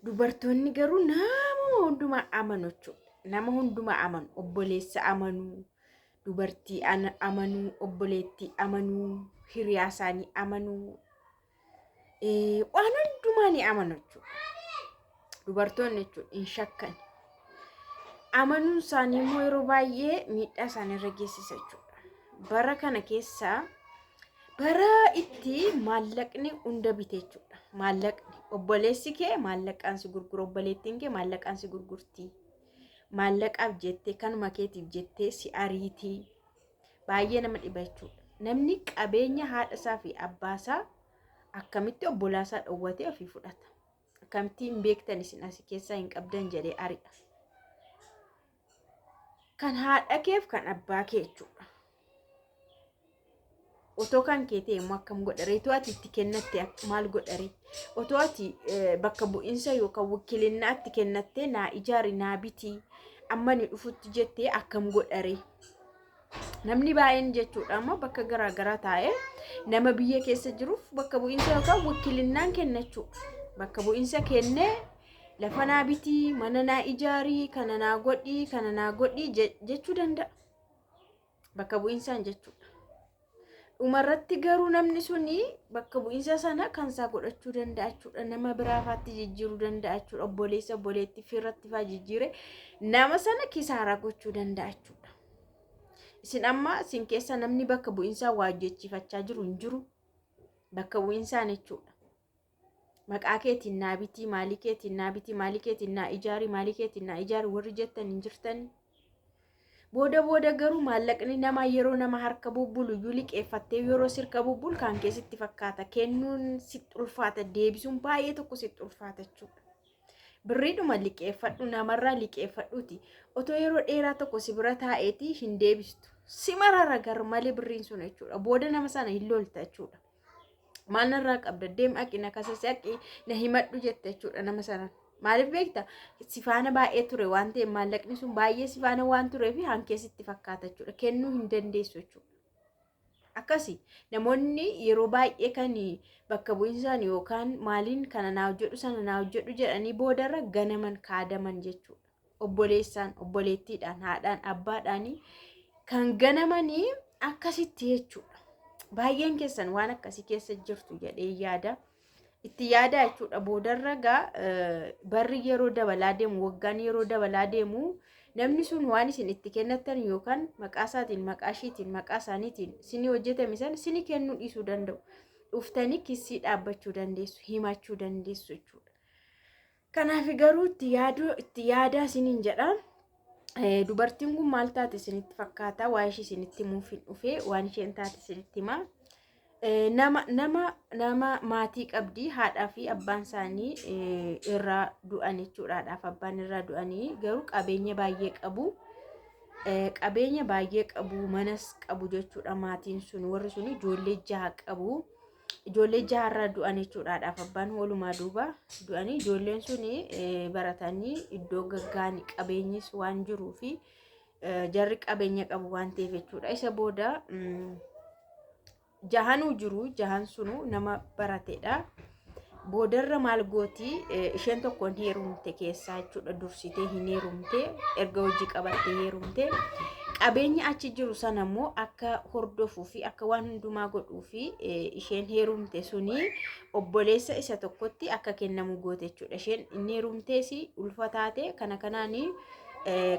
Dubartoonni garuu nama hundumaa amanu jechuudha. Nama hundumaa amanu. Obboleessa amanuu, dubartii amanuu, obboleettii amanuu, hiriyaa isaanii amanuu, waan hundumaa ni amanu jechuudha. Dubartoonni jechuudha hin shakkan. Amanuun isaanii immoo yeroo baay'ee miidhaa isaaniirra geessisa jechuudha. Bara kana keessa bara itti maallaqni hunda bite jechuudha. Maallaqni obboleessi kee maallaqaan si gurgura, obboleettiin kee maallaqaan si gurgurti. Maallaqaaf jettee kanuma keetiif jettee si ariitii. Baay'ee nama dhiba jechuudha. Namni qabeenya haadha isaa fi abbaa isaa akkamitti obbolaa isaa dhowwatee ofii fudhata? Akkamitti hin beektan isin asi keessaa hin qabdan jedhee ari'a. Kan haadha keef kan abbaa kee jechuudha. Otoo kan kee ta'e immoo akkam godharee? Otoo ati itti kennatte maal godharee? Otoo ati bakka bu'iinsa yookaan wakkilinnaa itti kennattee naa ijaari naa bitii amma ni dhufutti jettee akkam godharee? Namni baay'een jechuudha amma bakka garaa garaa taa'ee nama biyya keessa jiruuf bakka bu'iinsa yookaan wakkilinnaan kennachuudha. Bakka bu'iinsa kennee lafa naa bitii, mana naa ijaarii, kana naa godhii, kana naa godhii jechuu danda'a. Bakka bu'iinsaan jechuudha. Dhumarratti garuu namni suni bakka bu'iinsa sana kan isaa godhachuu danda'a jechuudha. Nama biraa faatti jijjiiruu danda'a jechuudha. Obboleessa obboleettii firratti faa jijjiire nama sana kisaaraa gochuu danda'a jechuudha. Isin amma isin keessa namni bakka bu'iinsaa waa hojjechiifachaa jiru hin jiru. Bakka bu'iinsaan jechuudha. Maqaa keetiin naa bitii, maalii keetiin naa bitii, maalii keetiin naa ijaari, maalii keetiin naa ijaari warri jettan hin jirtani. Booda booda garuu maallaqni namaa yeroo nama harka bubbulu iyyuu liqeeffattee yeroo sirka bubbulu kan kee sitti fakkaata. Kennuun sitti ulfaata, deebisuun baay'ee tokko sitti ulfaata jechuudha. Birriidhuma liqeeffadhu namarraa liqeeffadhuuti. Otoo yeroo dheeraa tokko si bira taa'eetii hin deebistu. Si marara gar malee birriin sun jechuudha. Booda nama sana hin lolta jechuudha. Maal narraa qabda deem haqi na kasasi haqi na himadhu jette jechuudha nama sana. Maaliif beekta si faana baay'ee ture waan ta'eef maallaqni sun baay'ee si faana waan tureef hankee sitti fakkaata jechuudha. Kennuu hin dandeessu jechuudha. Akkasi namoonni yeroo baay'ee kan bakka bu'insaan yookaan maaliin kana naa hojjedhu sana naa hojjedhu jedhanii boodarra ganaman kaadaman jechuudha. Obboleessaan, obboleettiidhaan, haadhaan, abbaadhaan kan ganamanii akkasitti jechuudha. Baay'een keessan waan akkasii keessa jirtu jedhee yaada. Itti yaadaa jechuudha. Boodarra gaa barri yeroo dabalaa deemu, waggaan yeroo dabalaa deemu namni sun waan isin itti kennattan yookaan maqaa isaatiin, maqaa ishiitiin, maqaa isaaniitiin isinii hojjetame sana isinii kennuu dhiisuu danda'u. Dhuftanii kissii dhaabbachuu dandeessu, himachuu dandeessu jechuudha. Kanaaf garuu itti yaaduu itti yaadaa isiniin jedha. Dubartiin kun maal taate isinitti fakkaata? Waa ishee isinitti himuuf hin dhufe waan isheen taate isinitti hima. Nama nama nama maatii qabdi haadhaa fi abbaan isaanii irraa du'an jechuudha. Haadhaa fi abbaan irraa du'anii garuu qabeenya baay'ee qabu. Qabeenya baay'ee qabu manas qabu jechuudha maatiin sun warri sun ijoollee jaha qabu. Ijoollee jaharraa du'an jechuudha haadhaaf abbaan walumaa duuba du'anii ijoolleen suni baratanii iddoo gaggaanii qabeenyis waan jiruu fi jarri qabeenya qabu waan ta'eef jechuudha. Isa booda jahanuu jiru jahan sunu nama baratedha. Boodarra maal gooti isheen tokko hin heerumte keessaa jechuudha dursitee hin heerumte erga hojii qabattee heerumte qabeenya achi jiru sana immoo akka hordofuu fi akka waan hundumaa godhuu fi isheen heerumte suni obboleessa isa tokkotti akka kennamu goote jechuudha isheen inni heerumtees ulfa taate kana kanaanii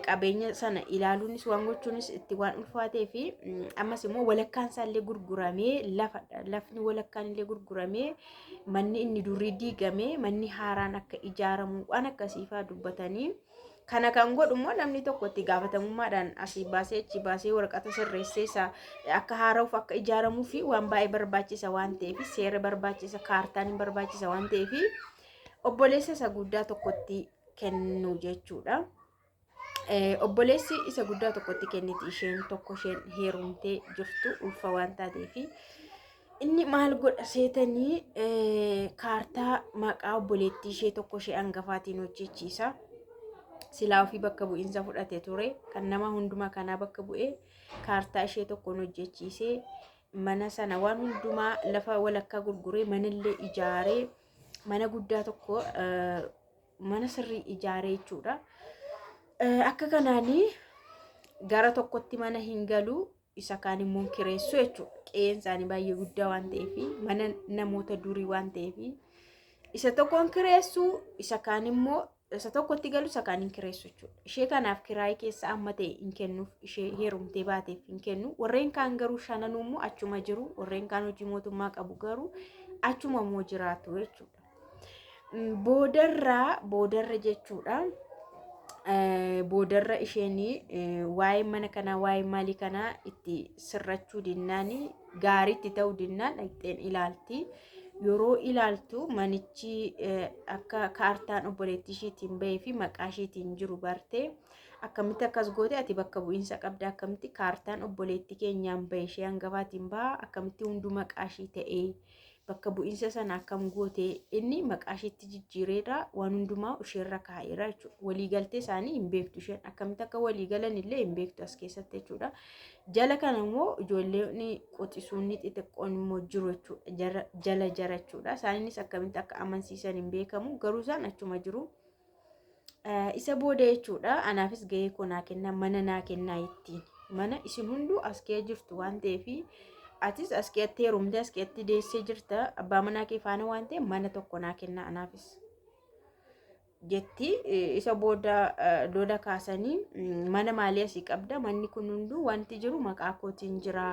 qabeenya sana ilaaluunis waan gochuunis itti waan ulfaatee fi ammas immoo walakkaan isaallee gurguramee lafa lafni walakkaan illee gurguramee manni inni durii diigamee manni haaraan akka ijaaramu waan akkasiifaa dubbatanii kana kan godhu immoo namni tokko itti gaafatamummaadhaan asii baasee achi baasee waraqata sirreessee isa akka haara'uuf akka ijaaramuu fi waan baay'ee barbaachisa waan ta'eef seera barbaachisa kaartaan hin barbaachisa waan ta'eef obboleessa isa guddaa tokkotti kennu jechuudha. Obboleessi isa guddaa tokkotti kenniti isheen tokko isheen heerumtee jirtu ulfa waan taateefi inni maal godha seetanii kaartaa maqaa obboleettii ishee tokko ishee hangafaatiin hojjechiisa. Silaa ofii bakka bu'iinsa fudhate ture kan nama hundumaa kanaa bakka bu'ee kaartaa ishee tokkoon hojjechiisee mana sana waan hundumaa lafa walakkaa gurguree manallee ijaaree mana guddaa tokko Mana sirrii ijaaree jechuudha. Akka kanaanii gara tokkotti mana hin galu, isa kaan immoo hin kireessu jechuudha. Qe'een isaanii baay'ee guddaa waan ta'eef, mana namoota durii waan ta'eef, isa tokkoon kireessu, isa kaan immoo isa tokkotti galu, isa kaan hin kireessu jechuudha. Ishee kanaaf kiraayii keessa amma ta'e hin kennuuf, ishee heerumtee baateef hin kennu. Warreen kaan garuu shananuu immoo achuma jiru. Warreen kaan hojii mootummaa qabu garuu achuma immoo jiraatu jechuudha. Boodarraa boodarra jechuudha. Boodarra isheen waa'ee mana kanaa, waa'ee maalii kanaa itti sirrachuu dinnaan, gaariitti ta'uu dinnaan dhaqxeen ilaalti. Yeroo ilaaltu manichi akka kaartaan obboleettii ishiitiin bahee fi maqaa ishiitiin jiru barte. Akkamitti akkas goote? Ati bakka bu'iinsa qabda, akkamitti kaartaan obboleettii keenyaan bahe, ishee hangafaatiin baha, akkamitti hunduu maqaa ishii ta'ee, bakka bu'iinsa sana akkam goote? Inni maqaa isheetti jijjiireera, waan hundumaa isheerra kaa'eera jechuudha. Waliigaltee isaanii hin beektu isheen, akkamitti akka walii galan illee hin beektu as keessatti jechuudha. Jala kana immoo ijoolleen quxisuunni xixiqqoon immoo jiru jechuudha. Jala jara jechuudha. Isaanis akkamitti akka amansiisan hin beekamu, garuu isaan achuma jiru. Isa booda jechuudha, anaafis gahee koo naa kennaa, mana naa kennaa ittiin. Mana isin hunduu as kee jirtu waan ta'eef, atis as keetti heerumtee as keetti deessee jirta abbaa manaa kee faana waan ta'eef, mana tokko naa kennaa anaafis jetti. Isa booda lola kaasanii, mana maalii asii qabda? Manni kun hunduu wanti jiru maqaa kootiin jira,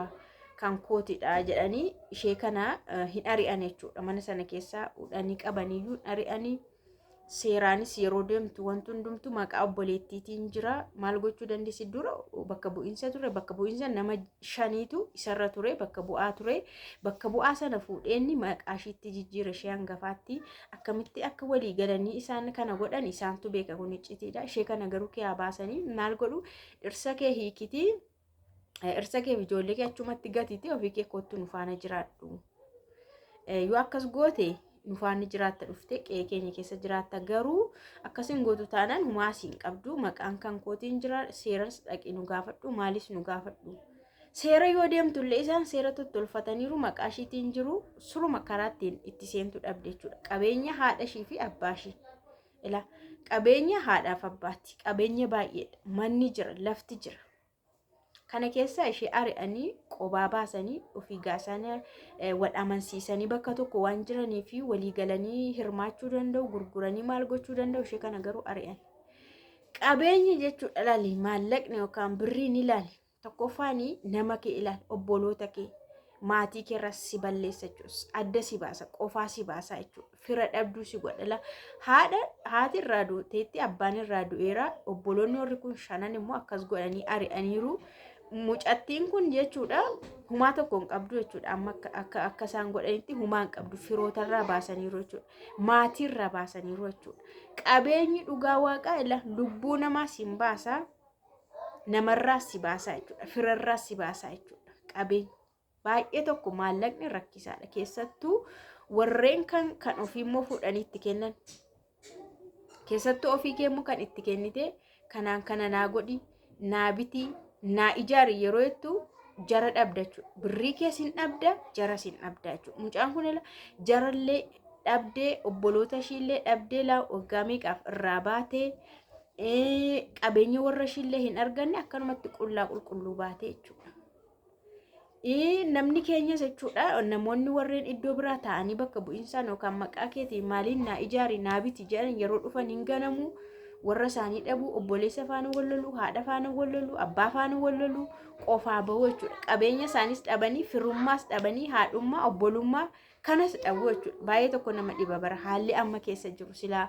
kan kootidha jedhanii ishee kana hin ari'an jechuudha. Mana sana keessaa hudhanii qabaniyyuu hin ari'anii. Seeraanis yeroo deemtu wanti hundumtu maqaa obboleettiitiin jira. Maal gochuu dandeessi? Dura bakka bu'iinsa ture, bakka bu'iinsa nama shaniitu isarra ture, bakka bu'aa ture. Bakka bu'aa sana fuudheenni maqaa ishiitti jijjiira, ishee hangafaatti. Akkamitti akka walii galanii isaan kana godhan isaantu beeka, kun iccitiidha. Ishee kana garuu kee baasanii maal godhu? Dhirsa kee hiikitii, dhirsa kee fi ijoollee kee achumatti gatiitii, ofii kee kottu nu faana jiraadhu. Yoo akkas goote nu faana jiraatta, dhuftee qe'ee keenya keessa jiraatta, garuu akkasiin gootu taanaan humaa siin qabdu, maqaan kan kootiin jira, seeras dhaqi nu gaafadhu, maalis nu gaafadhu. Seera yoo deemtu illee isaan seera tottolfataniiru, maqaa ishiitiin jiru, suruma karaa ittiin itti seentu dhabde jechuudha. Qabeenya haadha ishii fi abbaa ishii. Ila qabeenya haadhaaf abbaatti, qabeenya baay'eedha. Manni jira, lafti jira. Kana keessaa ishee ari'anii qobaa baasanii, ofii gaasaanii wal amansiisanii bakka tokko waan jiranii fi walii galanii hirmaachuu danda'u, gurguranii maal gochuu danda'u, ishee kana garuu ari'an. Qabeenyi jechuudha, ilaali, maallaqni yookaan birriin ilaali. Tokkoffaan nama kee ilaali, obboloota kee, maatii kee irraa si balleessa jechuudha. Adda si baasa, qofaa si baasa jechuudha. Fira dhabduu si godha. Haadha haati irraa duuteetti, abbaan irraa du'eera, obboloonni warri kun shanan immoo akkas godhanii ari'aniiru. Mucattiin kun jechuudha humaa tokko hin qabdu jechuudha. Amma akka akka isaan godhanitti humaa hin qabdu, firootarraa baasaniiru jechuudha. Maatiirraa baasaniiru jechuudha. Qabeenyi dhugaa waaqaa ila lubbuu namaa siin baasa, namarraa si baasa jechuudha. Firarraa si baasa jechuudha. Qabeenyi. Baay'ee tokko maallaqni rakkisaadha. Keessattuu warreen kan kan ofii immoo fuudhanii itti kennan. Keessattuu ofii kee immoo kan itti kennite, kanaan kana naa godhi, naa biti, naa ijaari yeroo jettu jara dhabda jechuudha. Birrii kee sin dhabda, jara sin dhabda jechuudha. Mucaan kun jarallee dhabdee, obboloota ishiillee dhabdee, laa waggaa meeqaaf irraa baatee, qabeenya warra ishiillee hin arganne, akkanumatti qullaa qulqulluu baatee jechuudha. Namni keenyas jechuudha, namoonni warreen iddoo biraa taa'anii bakka bu'iinsaan yookaan maqaa keetiin maaliin naa ijaari, naa biti jedhan yeroo dhufan hin ganamu, warra isaanii dhabu, obboleessa faana wal lolu, haadha faana wal lolu, abbaa faana wal lolu, qofaa bahu jechuudha. Qabeenya isaaniis dhabanii, firummaas dhabanii, haadhummaa, obbolummaa kanas dhabu jechuudha. Baay'ee tokko nama dhiba bara haalli amma keessa jiru. Silaa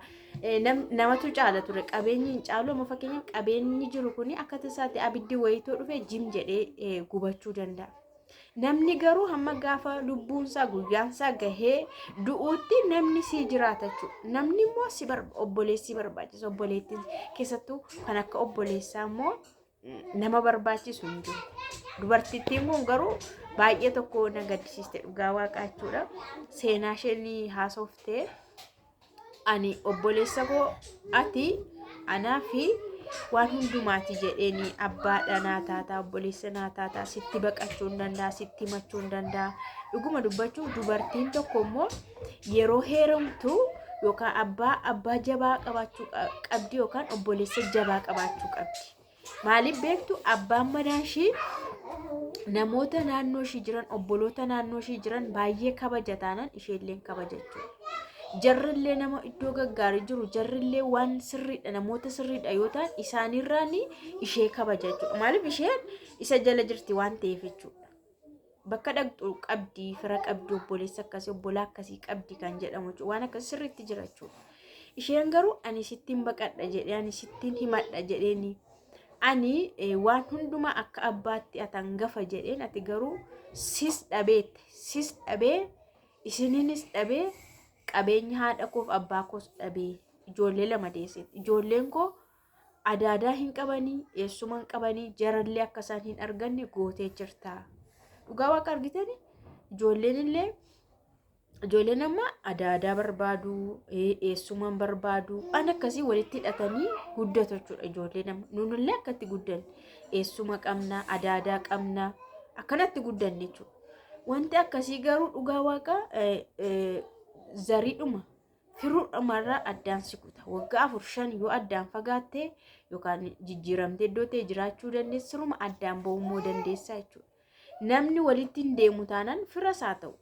namatu caala ture, qabeenyi hin caalu. Amma fakkeenyaaf qabeenyi jiru kun akka tasaatti abiddi wayitoo dhufe jim jedhee gubachuu danda'a. Namni garuu hamma gaafa lubbuunsaa guyyaansaa gahee du'uutti namni sii jiraata jechuudha. Namni immoo si obboleessi barbaachisa. Obboleettiin keessattuu kan akka obboleessaa immoo nama barbaachisu hin jiru. Dubartittiin kun garuu baay'ee tokko na gaddisiiste dhugaa waaqaa jechuudha. Seenaa isheen haasoftee, ani obboleessa koo ati anaa fi waan hundumaati jedheeni, abbaadha naa taataa, obboleessa naa taataa, sitti baqachuu hin danda'a, sitti himachuu hin danda'a. Dhuguma dubbachuuf dubartiin tokko immoo yeroo heerumtu Yookaan abbaa jabaa qabaachuu qabdi yookaan obboleessa jabaa qabaachuu qabdi. Maaliif beektu? Abbaan manaa ishii namoota naannoo ishii jiran, obboloota naannoo ishii jiran baay'ee kabaja taanaan isheelleen kabaja jechuudha. Jarrillee nama iddoo gaggaarii jiru, jarrillee waan sirriidha, namoota sirriidha yoo ta'an isaanirraan ishee kabaja jechuudha. Maaliif? Isheen isa jala jirti waan ta'eef jechuudha. Bakka dhaqxu qabdi, fira qabdi, obboleessa akkasii, obbolaa akkasii qabdi kan jedhamu jechuudha. Waan akkasii sirriitti jira jechuudha. Isheen garuu ani sittiin baqadha jedhee, ani sittiin himadha jedheeni. Ani waan hundumaa akka abbaatti ati hangafa jedheen, ati garuu sis dhabeette, sis dhabee, isiniinis dhabee, qabeenya haadha koof abbaa koos dhabee, ijoollee lama deesseetti. Ijoolleen koo adaadaa hin qabanii, eessuma hin qabanii, jarallee akka isaan hin arganne gootee jirta. Dhugaa Waaqa argitanii, ijoolleen illee, ijoolleen amma adaadaa barbaadu, eessuma hin barbaadu, waan akkasii walitti hidhatanii guddatu jechuudha ijoolleen amma. Nunillee akkatti guddanne, eessuma qabna, adaadaa qabna, akkanatti guddanne jechuudha. Wanti akkasii garuu dhugaa Waaqa zariidhuma firuudhumarraa addaan si kuta. Waggaa 4 5 yoo addaan fagaatte yookaan jijjiiramtee iddoo ta'e jiraachuu dandeessa, siruma addaan ba'uu dandeessa jechuudha. Namni walitti hin deemu taanaan, firas haa ta'u,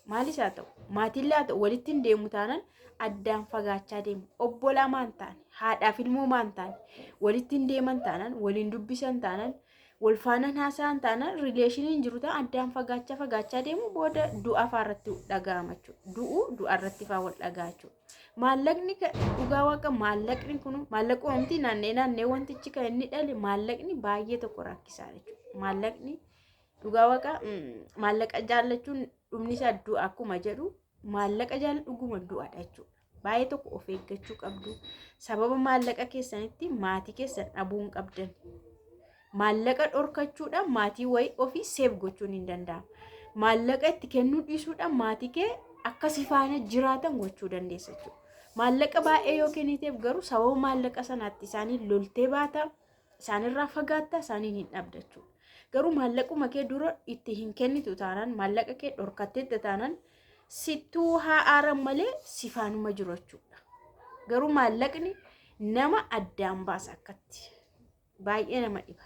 maalis haa ta'u, maatiillee haa ta'u, walitti hin deemu taanaan addaan fagaachaa deemu. Obbolaa maan taane, haadhaaf ilmoo maan taane, walitti hin deeman taanaan, waliin dubbisan taanaan, wal faanaan haasa'an taanaan, relationiin jiru ta'an addaan fagaachaa fagaachaa deemu. Booda du'a fa'aa irratti dhaga'ama jechuudha. Du'u du'a irratti fa'aa wal dhaga'a jechuudha. Maallaqni, dhugaa Waaqa, maallaqni kun maallaqa wanti naannee naannee wantichi kan inni dhale maallaqni baay'ee tokko rakkisaa jechuudha. Maallaqni, dhugaa Waaqa, maallaqa jaallachuun dhumni isaa du'a akkuma jedhu, maallaqa jaalla dhuguma du'adha jechuudha. Baay'ee tokko of eeggachuu qabdu. Sababa maallaqa keessanitti maatii keessan dhabuu hin qabdan. Maallaqa dhorkachuudhaan maatii wayii ofii save gochuun hin danda'amu. Maallaqa itti kennuu dhiisuudhaan maatii kee akka si faana jiraatan gochuu dandeessa jechuudha. Maallaqa baay'ee yoo kenniteef garuu sababa maallaqa sanaatti isaanii loltee baata, isaanirraa fagaatta, isaaniin hin dhabda jechuudha. Garuu maallaquma kee dura itti hin kennitu taanaan, maallaqa kee dhorkatteetta taanaan, sittuu haa aaran malee si faanuma jiru jechuudha. Garuu maallaqni nama addaan baasa akkatti. Baay'ee nama dhiba.